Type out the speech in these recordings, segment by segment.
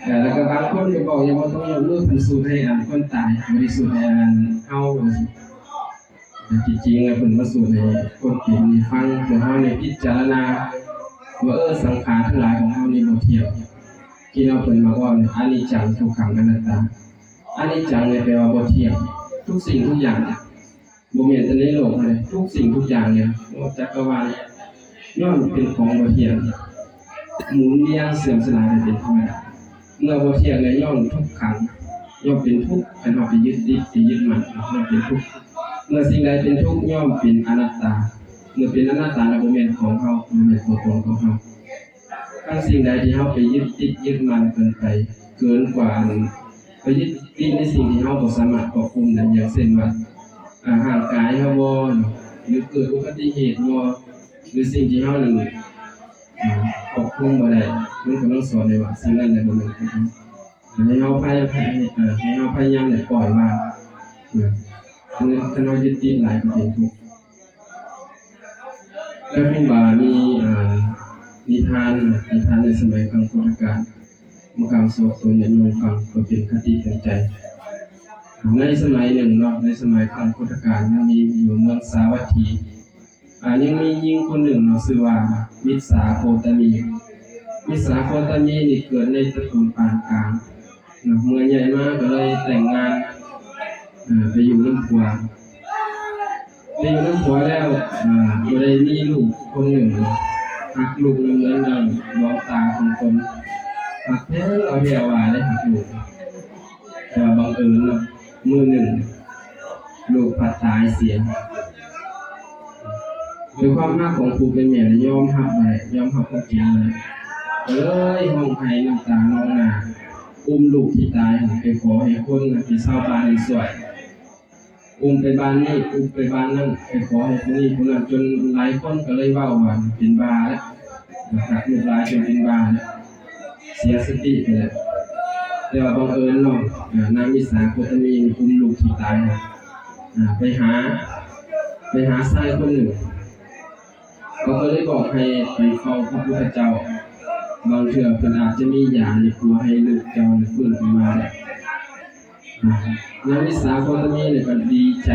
ເອີ ແລ້ວກໍບາງຄົນກໍບອກ ຢ່າ ບໍ່ຕ້ອງຍົກມືຂຶ້ນສູດໃຫ້ອັນຄົນຕາຍ ບໍ່ໄດ້ສູດໃຫ້ອັນເຮົາ ວ່າຊັ້ນ. ແຕ່ທີ່ຈິງແລ້ວເພິ່ນມາສູດໃຫ້ຄົນເປັນນີ້ຟັງ ເພື່ອເຮົາໄດ້ພິຈາລະນາວ່າ ເອີ ສັງຂານທັງຫຼາຍຂອງເຮົານີ້ບໍ່ທ່ຽງ. ທີ່ເຮົາເພິ່ນມາເວົ້ານີ້ ອະນິດຈັງ ທຸກຂັງ ອະນັດຕາ. ອະນິດຈັງນີ້ແປວ່າບໍ່ທ່ຽງ ທຸກສິ່ງທຸກຢ່າງ. ບໍ່ແມ່ນແຕ່ໃນໂລກເຮົາເດ້ ທຸກສິ່ງທຸກຢ່າງເລີຍ ໃນຈັກກະວານ ຍ້ອນເປັນຂອງບໍ່ທ່ຽງ ໝູນວຽນເສື່ອມສະຫຼາຍໄປເປັນທຳມະດາ. ເມື່ອບໍ່ທ່ຽງແລ້ວ ຍ້ອນທຸກຂັງ ຍ່ອມເປັນທຸກ ຄັນເຮົາໄປຍຶດຕິດ ໄປຍຶດໝັ້ນ ຍ່ອມເປັນທຸກ. ເມື່ອສິ່ງໃດເປັນທຸກ ຍ່ອມເປັນອະນັດຕາ. ເມື່ອເປັນອະນັດຕາແລ້ວ ບໍ່ແມ່ນຂອງເຮົາ ບໍ່ແມ່ນຕົວຕົນຂອງເຮົາ. ຄັນສິ່ງໃດທີ່ເຮົາໄປຍຶດຕິດຍຶດໝັ້ນເກີນໄປ ເກີນກວ່າ ໄປຍຶດຕິດໃນສິ່ງທີ່ເຮົາບໍ່ສາມາດຄວບຄຸມໄດ້ ຢ່າງເຊັ່ນວ່າ ອາ ຮ່າງກາຍເຮົາບໍ ຫຼືເກີດອຸບັດຕິເຫດບໍ ຫຼືສິ່ງທີ່ເຮົານັ້ນ ອາ ຄວບຄຸມບໍ່ໄດ້ ມັນກຳລັງສອນໄດ້ວ່າ ສິ່ງນັ້ນແຫຼະບໍ່ແມ່ນຂອງເຮົາ. ໃຫ້ເຮົາພະຍາຍາມ ເອີ ໃຫ້ເຮົາພະຍາຍາມ ແລະ ປ່ອຍວາງ ເອີ ຄັນເຮົາ ຄັນເຮົາຍຶດຕິດຫຼາຍກໍເປັນທຸກ. ແລ້ວເພິ່ນວ່າມີ ເອີ ນິທານ ນິທານໃນສະໄໝຄັ້ງພຸດທະການ ມາກ່າວສອກໂຕຍາດໂຍມຟັງ ເພື່ອເປັນຄະຕິເຕືອນໃຈ. ໃນສະໄໝໜຶ່ງເນາະ ໃນສະໄໝຄັ້ງພຸດທະການ ຍັງມີຢູ່ເມືອງສາວັດຖີ ອາ ຍັງມີຍິງຄົນໜຶ່ງເນາະ ຊື່ວ່າ ມິດສາໂຄຕະມີ. ມິດສາໂຄຕະມີນີ້ເກີດໃນຕະກູນປານກາງເນາະ ເມື່ອໃຫຍ່ມາກໍເລີຍແຕ່ງງານ ເອີ ໄປຢູ່ນຳຜົວ. ໄປຢູ່ນຳຜົວແລ້ວ ອາ ກໍໄດ້ມີລູກຄົນໜຶ່ງເນາະ ຮັກລູກນຳເໜືອນດັ່ງດວງຕາຂອງຕົນ ຮັກແທ້ເອົາແທ້ວ່າໄດ້ຮັກລູກ. ແຕ່ວ່າບັງເອີນເນາະ ມື້ໜຶ່ງ ລູກພັດຕາຍເສຍ. ດ້ວຍຄວາມຮັກຂອງຜູ້ເປັນແມ່ ຍອມຮັບບໍ່ໄດ້ ຍອມຮັບຄວາມຈິງບໍ່ໄດ້ ກໍເລີຍຮ້ອງໄຫ້ນ້ຳຕານອງໜ້າ ອຸ້ມລູກທີ່ຕາຍຫັ້ນໄປຂໍໃຫ້ຄົນ ໃຫ້ຊາວບ້ານຊ່ວຍ ອຸ້ມໄປບ້ານນີ້ ອຸ້ມໄປບ້ານນັ້ນ ໄປຂໍໃຫ້ຜູ້ນີ້ຜູ້ນັ້ນ ຈົນຫຼາຍຄົນກໍເລີຍເວົ້າວ່າເປັນບ້າແລ້ວ ຮັກລູກຫຼາຍຈົນເປັນບ້າແລ້ວ ເສຍສະຕິໄປແລ້ວ. ແຕ່ວ່າບັງເອີນເນາະ ອາ ນາງມິດສາໂຄຕະມີ ອຸ້ມລູກທີ່ຕາຍ ອາ ໄປຫາ ໄປຫາຊາຍຄົນໜຶ່ງ ເຂົາກໍເລີຍບອກໃຫ້ໄປເຝົ້າພະພຸດທະເຈົ້າ ບາງເທື່ອເພິ່ນອາດຈະມີຢາໃນຄົວໃຫ້ລູກເຈົ້ານັ້ນຟື້ນຂຶ້ນມາໄດ້. ນາງມິດສາໂຄຕະມີນີ້ກໍດີໃຈ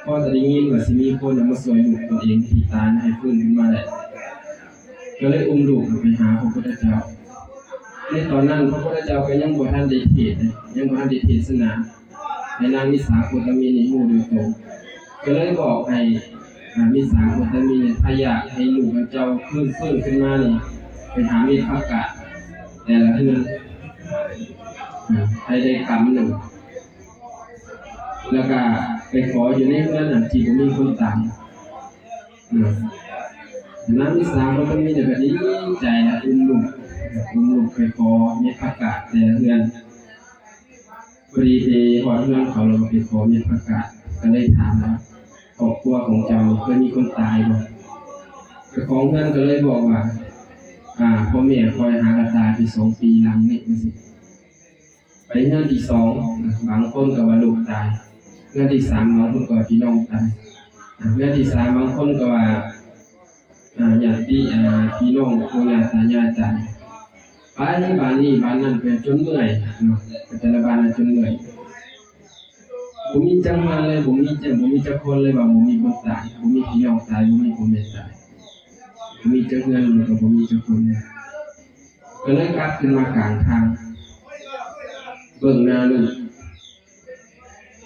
ພໍຈະໄດ້ຍິນວ່າຊິມີຄົນມາຊ່ວຍລູກຕົນເອງທີ່ຕາຍໃຫ້ຟື້ນຂຶ້ນມາໄດ້ ກໍເລີຍອຸ້ມລູກໄປຫາພະພຸດທະເຈົ້າ. ໃນຕອນນັ້ນພະພຸດທະເຈົ້າກໍຍັງບໍ່ທັນໄດ້ເທດນະ ຍັງບໍ່ທັນໄດ້ເທດສະໜາໃຫ້ນາງມິດສາໂຄຕະມີນີ້ຮູ້ໂດຍຕົງ ກໍເລີຍບອກໃຫ້ ອາ ມິດສາໂຄຕະມີນີ້ ຖ້າຢາກໃຫ້ລູກຂອງເຈົ້າຟື້ນ ຟື້ນຂຶ້ນມານີ້ ໄປຫາເມັດຜັກກາດແຕ່ລະເຮືອນ ອາ ໃຫ້ໄດ້ກຳໜຶ່ງ ແລ້ວກະໄປຂໍຢູ່ໃນເຮືອນອັນທີ່ບໍ່ມີຄົນຕາຍ. ນາງມິດສາໂຄຕະມີນີ້ກໍດີໃຈນະ ອຸ້ມລູກ ອຸ້ມລູກໄປຂໍເມັດຜັກກາດແຕ່ລະເຮືອນ. ພໍດີໄປຮອດເຮືອນເຂົາ ແລ້ວກໍໄປຂໍເມັດຜັກກາດ ກໍເລີຍຖາມວ່າ ຄອບຄົວຂອງເຈົ້າເຄີຍມີຄົນຕາຍບໍ່? ເຈົ້າຂອງເຮືອນກໍເລີຍບອກວ່າ ອາ ພໍ່ແມ່ຂ້ອຍຫາກໍຕາຍໄປສອງປີຫຼັງນີ້ ວ່າຊີ້. ໄປເຮືອນທີສອງ ບາງຄົນກໍວ່າລູກຕາຍ, ເຮືອນທີສາມ ບາງຄົນກໍວ່າພີ່ນ້ອງຕາຍ, ເຮືອນທີສາມ ບາງຄົນກໍວ່າ ອາ ຍາດຕິ ອາ ພີ່ນ້ອງ ປູ່ຍ່າຕາຍາຍຕາຍ, ໄປບ້ານນີ້ບ້ານນັ້ນ ໄປຈົນເມື່ອຍເນາະ, ໄປແຕ່ລະບ້ານນັ້ນຈົນເມື່ອຍ. ບໍ່ມີຈັກເຮືອນເລີຍ, ບໍ່ມີຈັກ ບໍ່ມີຈັກຄົນເລີຍວ່າບໍ່ມີຄົນຕາຍ, ບໍ່ມີພີ່ນ້ອງຕາຍ, ບໍ່ມີພໍ່ແມ່ຕາຍ, ບໍ່ມີຈັກເຮືອນ ແລ້ວກໍບໍ່ມີຈັກຄົນ. ກໍເລີຍກັບຂຶ້ນມາກາງທາງ ເບິ່ງໜ້າລູກ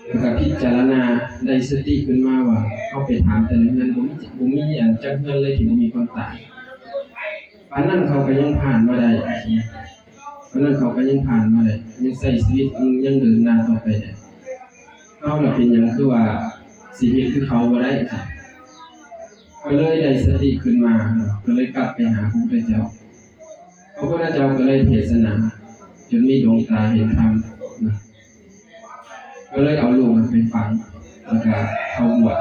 ແລ້ວກໍພິຈາລະນາ ໄດ້ສະຕິຂຶ້ນມາວ່າ ເຮົາໄປຖາມແຕ່ລະເຮືອນ ບໍ່ມີ ບໍ່ມີອັນຈັກເຮືອນເລີຍທີ່ບໍ່ມີຄົນຕາຍ. ປານນັ້ນເຂົາກໍຍັງຜ່ານມາໄດ້, ປານນັ້ນເຂົາກໍຍັງຜ່ານມາໄດ້, ຍັງໃຊ້ຊີວິດ ຍັງເດີນໜ້າຕໍ່ໄປໄດ້. ເຮົາລະເປັນຫຍັງຄືວ່າຊິເຮັດຄືເຂົາບໍ່ໄດ້? ກໍເລີຍໄດ້ສະຕິຂຶ້ນມາ, ກໍເລີຍກັບໄປຫາພະພຸດທະເຈົ້າ. ພະພຸດທະເຈົ້າກໍເລີຍເທດສະໜາ ຈົນມີດວງຕາເຫັນທຳນະ, ກໍເລີຍເອົາລູກໄປຝັງ ແລ້ວກະເຂົ້າບວດ,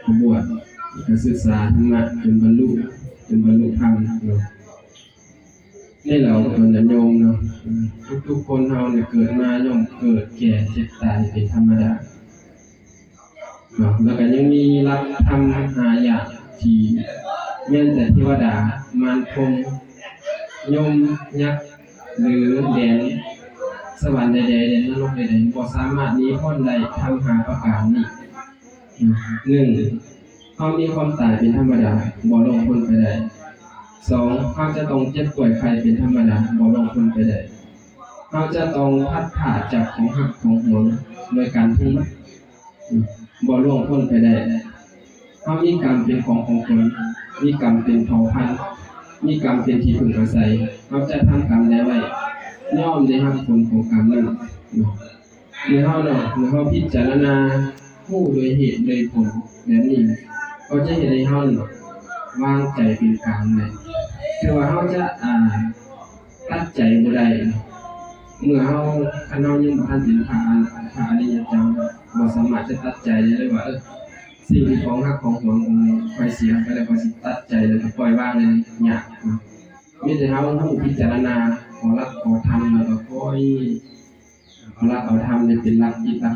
ເຂົ້າບວດ ແລ້ວກະສຶກສາທຳມະຈົນບັນລຸ ຈົນບັນລຸທຳເນາະ. ນີ້ແຫຼະເນາະ ຍາດໂຍມເນາະ, ທຸກໆຄົນເຮົານີ້ເກີດມາຍ່ອມເກີດ ແກ່ ເຈັບ ຕາຍເປັນທຳມະດາເນາະ. ແລ້ວກໍຍັງມີຫຼັກທຳຫ້າຢ່າງທີ່ແມ່ນແຕ່ເທວະດາ, ມານພົມ, ຍົມ, ຍັກ, ຫຼືແດນສະຫວັນໃດໆ ແດນນະລົກໃດໆ ບໍ່ສາມາດໜີພົ້ນໄດ້ທັງຫ້າປະການນີ້. ໜຶ່ງ ເຮົາມີຄວາມຕາຍເປັນທຳມະດາ ບໍ່ລ່ວງພົ້ນໄປໄດ້. ສອງ ເຮົາຈະຕ້ອງເຈັບປ່ວຍໄຂ້ເປັນທຳມະດາ ບໍ່ລ່ວງພົ້ນໄປໄດ້. ເຮົາຈະຕ້ອງພັດພາກຈາກຂອງຮັກຂອງຫວງໂດຍການທີ່ບໍ່ລ່ວງພົ້ນໄປໄດ້. ເຮົາມີກຳເປັນຂອງຂອງຕົນ ມີກຳເປັນເຜົ່າພັນ ມີກຳເປັນທີ່ເພິ່ງອາໄສ. ເຮົາຈະທຳກຳໃດໄວ້ ຍ່ອມໄດ້ຮັບຜົນຂອງກຳນັ້ນ. ເມື່ອເຮົາເນາະ ເມື່ອເຮົາພິຈາລະນາຮູ້ໂດຍເຫດໂດຍຜົນແບບນີ້ ກໍຈະເຮັດໃຫ້ເຮົາວາງໃຈເປັນກາງໄດ້. ຄືວ່າເຮົາຈະ ອ່າ ຕັດໃຈບໍ່ໄດ້ ເມື່ອເຮົາ ຄັນເຮົາຍັງບໍ່ທັນເປັນພະອະ ພະອະລິຍະເຈົ້າ ບໍ່ສາມາດຈະຕັດໃຈໄດ້ເລີຍວ່າ ເອີ ສິ່ງທີ່ຂອງຮັກຂອງຫວງຂ້ອຍເສຍໄປແລ້ວ ຂ້ອຍຊິຕັດໃຈ ແລ້ວກໍປ່ອຍວາງໄດ້ຍາກເນາະ. ມີແຕ່ເຮົາຮູ້ພິຈາລະນາ ເອົາຫຼັກເອົາທຳ ແລ້ວກໍຄ່ອຍ ເອົາຫຼັກເອົາທຳນີ້ເປັນຫຼັກຈິດຫຼັກ